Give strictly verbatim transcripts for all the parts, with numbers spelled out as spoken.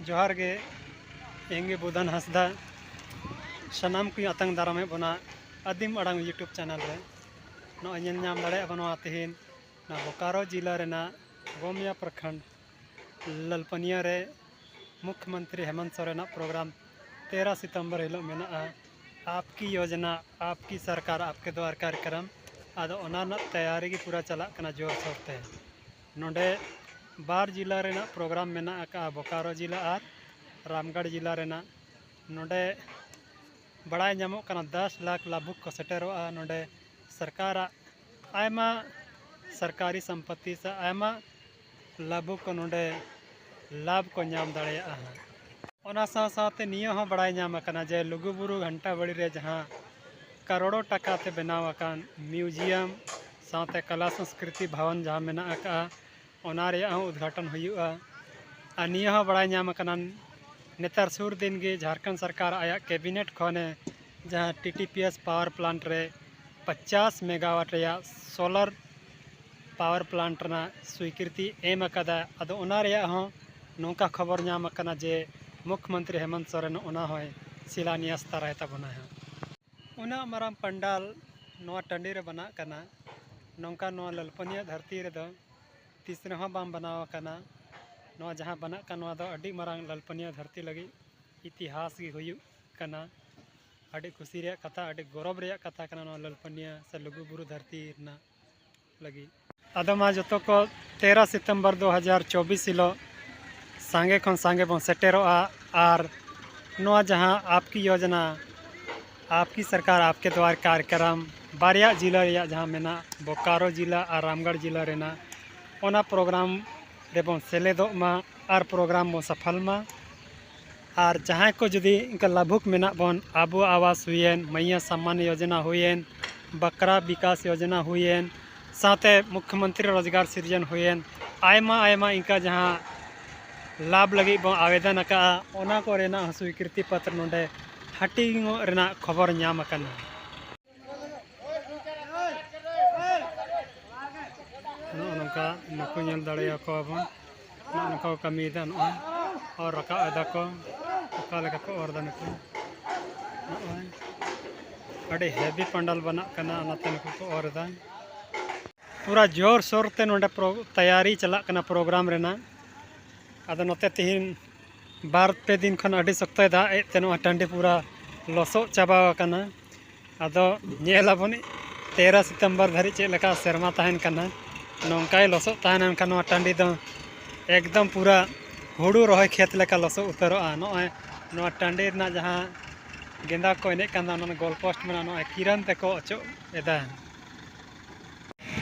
ᱡᱚᱦᱟᱨ ᱜᱮ, ᱤᱧ ᱜᱮ ᱵᱩᱫᱷᱟᱱ ᱦᱟᱸᱥᱫᱟ᱾ ᱥᱟᱱᱟᱢ ᱠᱚᱧ ᱟᱛᱟᱝ ᱫᱟᱨᱟᱢᱮᱫ ᱵᱚᱱᱟ ᱟᱹᱫᱤᱢ ᱟᱲᱟᱝ YouTube ᱪᱮᱱᱮᱞ ᱨᱮ᱾ ᱱᱚᱜᱼᱚᱭ ᱧᱮᱞ ᱧᱟᱢ ᱫᱟᱲᱮᱭᱟᱜ ᱵᱚᱱ ᱱᱚᱣᱟ ᱛᱮᱦᱮᱧ ᱱᱚᱣᱟ ᱵᱳᱠᱟᱨᱳ ᱡᱤᱞᱟ ᱨᱮᱱᱟᱜ ᱜᱚᱢᱤᱭᱟ ᱯᱨᱚᱠᱷᱚᱸᱰ ᱞᱟᱞᱯᱟᱱᱤᱭᱟ ᱨᱮ ᱢᱩᱠᱷᱭᱚᱢᱚᱱᱛᱨᱤ ᱦᱮᱢᱚᱱᱛ ᱥᱚᱨᱮᱱᱟᱜ ᱯᱨᱳᱜᱨᱟᱢ ᱛᱮᱨᱚ ᱥᱤᱛᱚᱢᱵᱚᱨ ᱦᱤᱞᱳᱜ ᱢᱮᱱᱟᱜᱼᱟ᱾ ᱟᱯᱠᱤ ᱭᱳᱡᱽᱱᱟ, ᱟᱯᱠᱤ ᱥᱚᱨᱠᱟᱨ, ᱟᱯᱠᱮ ᱫᱣᱟᱨ ᱠᱟᱨᱭᱚᱠᱨᱚᱢ᱾ ᱟᱫᱚ ᱚᱱᱟ ᱨᱮᱱᱟᱜ ᱛᱮᱭᱟᱨᱤ ᱜᱮ ᱯᱩᱨᱟᱹ ᱪᱟᱞᱟᱜ ᱠᱟᱱᱟ ᱡᱳᱨᱥᱳᱨ ᱛᱮ᱾ ᱱᱚᱰᱮ ᱵᱟᱨ ᱡᱤᱞᱟ ᱨᱮᱱᱟᱜ ᱯᱨᱳᱜᱨᱟᱢ ᱢᱮᱱᱟᱜ ᱟᱠᱟᱫᱼᱟ, ᱵᱳᱠᱟᱨᱳ ᱡᱤᱞᱟ ᱟᱨ ᱨᱟᱢᱜᱚᱲ ᱡᱤᱞᱟ ᱨᱮᱱᱟᱜ᱾ ᱱᱚᱰᱮ ᱵᱟᱲᱟᱭ ᱧᱟᱢᱚᱜ ᱠᱟᱱᱟ ᱫᱚᱥ ᱞᱟᱠᱷ ᱞᱟᱵᱷᱩᱠ ᱠᱚ ᱥᱮᱴᱮᱨᱚᱜᱼᱟ᱾ ᱱᱚᱰᱮ ᱥᱚᱨᱠᱟᱨᱟᱜ ᱟᱭᱢᱟ ᱥᱚᱨᱠᱟᱨᱤ ᱥᱚᱢᱯᱚᱛᱤ ᱥᱮ ᱟᱭᱢᱟ ᱞᱟᱵᱷᱩᱠ ᱠᱚ ᱱᱚᱰᱮ ᱞᱟᱵᱷ ᱠᱚ ᱧᱟᱢ ᱫᱟᱲᱮᱭᱟᱜᱼᱟ ᱦᱟᱸᱜ᱾ ᱚᱱᱟ ᱥᱟᱶ ᱥᱟᱶᱛᱮ ᱱᱤᱭᱟᱹ ᱦᱚᱸ ᱵᱟᱲᱟᱭ ᱧᱟᱢ ᱟᱠᱟᱱᱟ ᱡᱮ ᱞᱩᱜᱩᱵᱩᱨᱩ ᱜᱷᱟᱱᱴᱟ ᱵᱟᱲᱤ ᱨᱮ ᱡᱟᱦᱟᱸ ᱠᱟᱨᱳᱲᱚ ᱴᱟᱠᱟ ᱛᱮ ᱵᱮᱱᱟᱣ ᱟᱠᱟᱱ ᱢᱤᱭᱩᱡᱤᱭᱟᱢ ᱥᱟᱶᱛᱮ ᱠᱟᱞᱟ ᱥᱚᱝᱥᱠᱨᱤᱛᱤ ᱵᱷᱚᱵᱚᱱ ᱡᱟᱦᱟᱸ ᱢᱮᱱᱟᱜ ᱟᱠᱟᱫᱼᱟ, ᱚᱱᱟ ᱨᱮᱭᱟᱜ ᱦᱚᱸ ᱩᱫᱽᱜᱷᱟᱴᱚᱱ ᱦᱩᱭᱩᱜᱼᱟ᱾ ᱟᱨ ᱱᱤᱭᱟᱹ ᱦᱚᱸ ᱵᱟᱲᱟᱭ ᱧᱟᱢ ᱟᱠᱟᱱᱟ, ᱱᱮᱛᱟᱨ ᱥᱩᱨ ᱫᱤᱱ ᱜᱮ ᱡᱷᱟᱲᱠᱷᱚᱸᱰ ᱥᱚᱨᱠᱟᱨ ᱟᱭᱟᱜ ᱠᱮᱵᱤᱱᱮᱴ ᱠᱷᱚᱱᱮ ᱡᱟᱦᱟᱸ T T P S power plant ᱨᱮ ᱯᱚᱪᱟᱥ ᱢᱮᱜᱟᱣᱟᱴ ᱨᱮᱭᱟᱜ ᱥᱳᱞᱟᱨ ᱯᱟᱣᱟᱨ ᱯᱞᱟᱱᱴ ᱨᱮᱱᱟᱜ ᱥᱣᱤᱠᱨᱤᱛᱤ ᱮᱢ ᱟᱠᱟᱫᱟ᱾ ᱟᱫᱚ ᱚᱱᱟ ᱨᱮᱭᱟᱜ ᱦᱚᱸ ᱱᱚᱝᱠᱟ ᱠᱷᱚᱵᱚᱨ ᱧᱟᱢ ᱟᱠᱟᱱᱟ ᱡᱮ ᱢᱩᱠᱷᱭᱚᱢᱚᱱᱛᱨᱤ ᱦᱮᱢᱚᱱᱛ ᱥᱚᱨᱮᱱ ᱚᱱᱟ ᱦᱚᱸᱭ ᱥᱤᱞᱟᱱᱭᱟᱥ ᱛᱟᱨᱟᱭ ᱛᱟᱵᱚᱱᱟ ᱦᱟᱸᱜ᱾ ᱩᱱᱟᱹᱜ ᱢᱟᱨᱟᱝ ᱯᱟᱱᱰᱟᱞ ᱱᱚᱣᱟ ᱴᱟᱺᱰᱤ ᱨᱮ ᱵᱮᱱᱟᱜ ᱠᱟᱱᱟ, ᱱᱚᱝᱠᱟ ᱱᱚᱣᱟ ᱞᱟᱞᱯᱟᱹᱱᱤᱭᱟᱹ ᱫᱷᱟᱹᱨᱛᱤ ᱨᱮᱫᱚ ᱛᱤᱥ ᱨᱮᱦᱚᱸ ᱵᱟᱝ ᱵᱮᱱᱟᱣ ᱟᱠᱟᱱᱟ᱾ ᱱᱚᱣᱟ ᱡᱟᱦᱟᱸ ᱵᱮᱱᱟᱜ ᱠᱟᱱ, ᱱᱚᱣᱟ ᱫᱚ ᱟᱹᱰᱤ ᱢᱟᱨᱟᱝ ᱞᱟᱞᱯᱟᱹᱱᱤᱭᱟᱹ ᱫᱷᱟᱹᱨᱛᱤ ᱞᱟᱹᱜᱤᱫ ᱤᱛᱤᱦᱟᱥ ᱜᱮ ᱦᱩᱭᱩᱜ ᱠᱟᱱᱟ᱾ ᱟᱹᱰᱤ ᱠᱩᱥᱤ ᱨᱮᱭᱟᱜ ᱠᱟᱛᱷᱟ, ᱟᱹᱰᱤ ᱜᱚᱨᱚᱵᱽ ᱨᱮᱭᱟᱜ ᱠᱟᱛᱷᱟ ᱠᱟᱱᱟ ᱱᱚᱣᱟ ᱞᱟᱞᱯᱟᱹᱱᱤᱭᱟᱹ ᱥᱮ ᱞᱩᱜᱩᱵᱩᱨᱩ ᱫᱷᱟᱹᱨᱛᱤ ᱨᱮᱱᱟᱜ ᱞᱟᱹᱜᱤᱫ᱾ ᱟᱫᱚ ᱢᱟ ᱡᱚᱛᱚ ᱠᱚ ᱛᱮᱨᱚ ᱥᱤᱛᱚᱢᱵᱚᱨ ᱫᱩ ᱦᱟᱡᱟᱨ ᱪᱚᱵᱵᱤᱥ ᱦᱤᱞᱳᱜ ᱥᱟᱸᱜᱮ ᱠᱷᱚᱱ ᱥᱟᱸᱜᱮ ᱵᱚᱱ ᱥᱮᱴᱮᱨᱚᱜᱼᱟ᱾ ᱟᱨ ᱱᱚᱣᱟ ᱡᱟᱦᱟᱸ ᱟᱯᱠᱤ ᱭᱳᱡᱽᱱᱟ, ᱟᱯᱠᱤ ᱥᱚᱨᱠᱟᱨ, ᱟᱯᱠᱮ ᱫᱣᱟᱨ ᱠᱟᱨᱭᱚᱠᱨᱚᱢ, ᱵᱟᱨᱭᱟ ᱡᱤᱞᱟ ᱨᱮᱭᱟᱜ ᱡᱟᱦᱟᱸ ᱢᱮᱱᱟᱜ, ᱵᱳᱠᱟᱨᱳ ᱡᱤᱞᱟ ᱟᱨ ᱨᱟᱢᱜᱚᱲ ᱡᱤᱞᱟ ᱨᱮᱱᱟᱜ, ᱚᱱᱟ ᱯᱨᱳᱜᱨᱟᱢ ᱨᱮᱵᱚᱱ ᱥᱮᱞᱮᱫᱚᱜ ᱢᱟ ᱟᱨ ᱯᱨᱳᱜᱨᱟᱢ ᱵᱚᱱ ᱥᱟᱯᱷᱟᱞ ᱢᱟ᱾ ᱟᱨ ᱡᱟᱦᱟᱸᱭ ᱠᱚ ᱡᱩᱫᱤ ᱤᱱᱠᱟ ᱞᱟᱵᱷᱩᱠ ᱢᱮᱱᱟᱜ ᱵᱚᱱ, ᱟᱵᱚ ᱟᱵᱟᱥ ᱦᱩᱭᱮᱱ, ᱢᱟᱭᱭᱟ ᱥᱚᱢᱢᱟᱱ ᱭᱳᱡᱽᱱᱟ ᱦᱩᱭᱮᱱ, ᱵᱟᱠᱨᱟ ᱵᱤᱠᱟᱥ ᱭᱳᱡᱽᱱᱟ ᱦᱩᱭᱮᱱ, ᱥᱟᱶᱛᱮ ᱢᱩᱠᱷᱭᱚᱢᱚᱱᱛᱨᱤ ᱨᱳᱡᱽᱜᱟᱨ ᱥᱤᱨᱡᱚᱱ ᱦᱩᱭᱮᱱ, ᱟᱭᱢᱟ ᱟᱭᱢᱟ ᱤᱱᱠᱟ ᱡᱟᱦᱟᱸ ᱞᱟᱵᱷ ᱞᱟᱹᱜᱤᱫ ᱵᱚᱱ ᱟᱵᱮᱫᱚᱱ ᱟᱠᱟᱫᱼᱟ, ᱚᱱᱟ ᱠᱚᱨᱮᱱᱟᱜ ᱦᱚᱸ ᱥᱣᱤᱠᱨᱤᱛᱤ ᱯᱚᱛᱨᱚ ᱱᱚᱰᱮ ᱦᱟᱹᱴᱤᱧᱚᱜ ᱨᱮᱱᱟᱜ ᱠᱷᱚᱵᱚᱨ ᱧᱟᱢ ᱟᱠᱟᱱᱟ᱾ ᱱᱚᱜᱼᱚ ᱱᱚᱝᱠᱟ ᱱᱩᱠᱩ ᱧᱮᱞ ᱫᱟᱲᱮᱭᱟᱠᱚᱣᱟ ᱵᱚᱱ, ᱱᱚᱜᱼᱚ ᱱᱚᱝᱠᱟ ᱠᱚ ᱠᱟᱹᱢᱤᱭᱮᱫᱟ ᱱᱚᱜᱼᱚᱭ᱾ ᱚᱨ ᱨᱟᱠᱟᱵ ᱮᱫᱟ ᱠᱚ᱾ ᱚᱠᱟ ᱞᱮᱠᱟ ᱠᱚ ᱚᱨ ᱮᱫᱟ ᱱᱩᱠᱩ? ᱱᱚᱜᱼᱚᱭ ᱟᱹᱰᱤ ᱦᱮᱵᱤ ᱯᱟᱱᱰᱟᱞ ᱵᱮᱱᱟᱜ ᱠᱟᱱᱟ, ᱚᱱᱟᱛᱮ ᱱᱩᱠᱩ ᱠᱚ ᱚᱨ ᱮᱫᱟ᱾ ᱯᱩᱨᱟ ᱡᱳᱨ ᱥᱳᱨ ᱛᱮ ᱱᱚᱰᱮ ᱯᱨᱳ-, ᱛᱮᱭᱟᱨᱤ ᱪᱟᱞᱟᱜ ᱠᱟᱱᱟ ᱯᱨᱳᱜᱨᱟᱢ ᱨᱮᱱᱟᱜ᱾ ᱟᱫᱚ ᱱᱚᱛᱮ ᱛᱤᱦᱤᱧ ᱵᱟᱨ ᱯᱮ ᱫᱤᱱ ᱠᱷᱚᱱ ᱟᱹᱰᱤ ᱥᱚᱠᱛᱚᱭ ᱫᱟᱜ ᱮᱫ ᱛᱮ ᱱᱚᱣᱟ ᱴᱟᱺᱰᱤ ᱯᱩᱨᱟ ᱞᱚᱥᱚᱫ ᱪᱟᱵᱟ ᱟᱠᱟᱱᱟ᱾ ᱟᱫᱚ ᱧᱮᱞ ᱟᱵᱚᱱ ᱛᱮᱨᱚ ᱥᱤᱛᱮᱢᱵᱚᱨ ᱫᱷᱟᱹᱨᱤᱡ ᱪᱮᱫ ᱞᱮᱠᱟ ᱥᱮᱨᱢᱟ ᱛᱟᱦᱮᱱ ᱠᱟᱱᱟ᱾ ᱱᱚᱝᱠᱟᱭ ᱞᱚᱥᱚᱫ ᱛᱟᱦᱮᱱ ᱠᱷᱟᱱ ᱱᱚᱣᱟ ᱴᱟᱺᱰᱤ ᱫᱚ ᱮᱠᱫᱚᱢ ᱯᱩᱨᱟ ᱦᱩᱲᱩ ᱨᱚᱦᱚᱭ ᱠᱷᱮᱛ ᱞᱮᱠᱟ ᱞᱚᱥᱚᱫ ᱩᱛᱟᱹᱨᱚᱜᱼᱟ᱾ ᱱᱚᱜᱼᱚᱭ ᱱᱚᱣᱟ ᱴᱟᱺᱰᱤ ᱨᱮᱱᱟᱜ ᱡᱟᱦᱟᱸ ᱜᱮᱸᱫᱟ ᱠᱚ ᱮᱱᱮᱡ ᱠᱟᱱ ᱫᱚ, ᱚᱱᱟ ᱜᱳᱞ ᱯᱳᱥᱴ ᱢᱮᱱᱟᱜᱼᱟ, ᱱᱚᱜᱼᱚᱭ ᱠᱤᱨᱟᱱ ᱛᱮᱠᱚ ᱚᱪᱚᱜ ᱮᱫᱟ᱾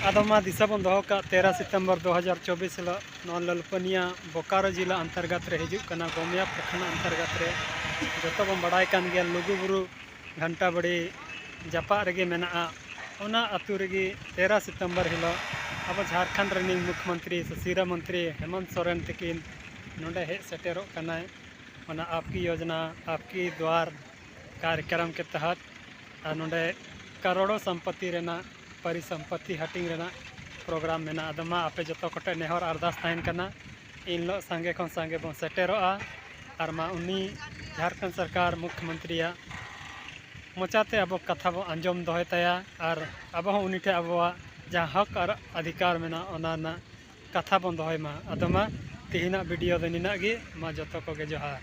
ᱟᱫᱚ ᱢᱟ ᱫᱤᱥᱟᱹ ᱵᱚᱱ ᱫᱚᱦᱚ ᱠᱟᱜ, ᱛᱮᱨᱚ ᱥᱤᱛᱮᱢᱵᱚᱨ ᱫᱩ ᱦᱟᱡᱟᱨ ᱪᱚᱵᱵᱤᱥ ᱦᱤᱞᱳᱜ ᱱᱚᱣᱟ ᱞᱟᱞᱯᱟᱹᱱᱤᱭᱟ ᱵᱳᱠᱟᱨᱳ ᱡᱮᱞᱟ ᱚᱱᱛᱚᱨᱜᱚᱛ ᱨᱮ ᱦᱤᱡᱩᱜ ᱠᱟᱱᱟ, ᱜᱚᱢᱤᱭᱟ ᱯᱨᱚᱠᱷᱚᱸᱰ ᱚᱱᱛᱚᱨᱜᱚᱛ ᱨᱮ᱾ ᱡᱚᱛᱚ ᱵᱚᱱ ᱵᱟᱲᱟᱭ ᱠᱟᱱ ᱜᱮᱭᱟ, ᱞᱩᱜᱩᱵᱩᱨᱩ ᱜᱷᱟᱱᱴᱟ ᱵᱟᱲᱤ ᱡᱟᱯᱟᱜ ᱨᱮᱜᱮ ᱢᱮᱱᱟᱜᱼᱟ᱾ ᱚᱱᱟ ᱟᱹᱛᱩ ᱨᱮᱜᱮ ᱛᱮᱨᱚ ᱥᱤᱛᱮᱢᱵᱚᱨ ᱦᱤᱞᱳᱜ ᱟᱵᱚ ᱡᱷᱟᱲᱠᱷᱚᱸᱰ ᱨᱤᱱᱤᱡ ᱢᱩᱠᱷᱭᱚᱢᱚᱱᱛᱨᱤ ᱥᱚᱥᱤᱨᱟ ᱢᱚᱱᱛᱨᱤ ᱦᱮᱢᱚᱱᱛ ᱥᱚᱨᱮᱱ ᱛᱟᱹᱠᱤᱱ ᱱᱚᱰᱮ ᱦᱮᱡ ᱥᱮᱴᱮᱨᱚᱜ ᱠᱟᱱᱟᱭ᱾ ᱚᱱᱟ ᱟᱯᱠᱤ ᱭᱳᱡᱽᱱᱟ ᱟᱯᱠᱤ ᱫᱣᱟᱨ ᱠᱟᱨᱭᱚᱠᱨᱚᱢ ᱠᱮ ᱛᱟᱦᱟᱛ ᱟᱨ ᱱᱚᱰᱮ ᱠᱟᱨᱳᱲᱚ ᱥᱚᱢᱯᱚᱛᱤ ᱨᱮᱱᱟᱜ, ᱯᱟᱨᱤᱥᱚᱢᱯᱚᱛᱤ ᱦᱟᱹᱴᱤᱧ ᱨᱮᱱᱟᱜ ᱯᱨᱳᱜᱨᱟᱢ ᱢᱮᱱᱟᱜᱼᱟ᱾ ᱟᱫᱚ ᱢᱟ ᱟᱯᱮ ᱡᱚᱛᱚ ᱠᱚᱴᱷᱮᱱ ᱱᱮᱦᱚᱨ ᱟᱨᱫᱟᱥ ᱛᱟᱦᱮᱱ ᱠᱟᱱᱟ, ᱤᱱ ᱦᱤᱞᱳᱜ ᱥᱟᱸᱜᱮ ᱠᱷᱚᱱ ᱥᱟᱸᱜᱮ ᱵᱚᱱ ᱥᱮᱴᱮᱨᱚᱜᱼᱟ᱾ ᱟᱨ ᱢᱟ ᱩᱱᱤ ᱡᱷᱟᱲᱠᱷᱚᱸᱰ ᱥᱚᱨᱠᱟᱨ ᱢᱩᱠᱷᱭᱚᱢᱚᱱᱛᱨᱤᱭᱟᱜ ᱢᱚᱪᱟᱛᱮ ᱟᱵᱚ ᱠᱟᱛᱷᱟ ᱵᱚᱱ ᱟᱸᱡᱚᱢ ᱫᱚᱦᱚᱭ ᱛᱟᱭᱟ ᱟᱨ ᱟᱵᱚ ᱦᱚᱸ ᱩᱱᱤ ᱴᱷᱮᱱ ᱟᱵᱚᱣᱟᱜ ᱡᱟᱦᱟᱸ ᱦᱚᱠ ᱟᱨ ᱚᱫᱷᱤᱠᱟᱨ ᱢᱮᱱᱟᱜᱼᱟ, ᱚᱱᱟ ᱨᱮᱱᱟᱜ ᱠᱟᱛᱷᱟ ᱵᱚᱱ ᱫᱚᱦᱚᱭ ᱢᱟ᱾ ᱟᱫᱚ ᱢᱟ ᱛᱮᱦᱮᱧᱟᱜ ᱵᱷᱤᱰᱤᱭᱳ ᱫᱚ ᱱᱤᱱᱟᱹᱜ ᱜᱮ᱾ ᱢᱟ ᱡᱚᱛᱚ ᱠᱚᱜᱮ ᱡᱚᱦᱟᱨ᱾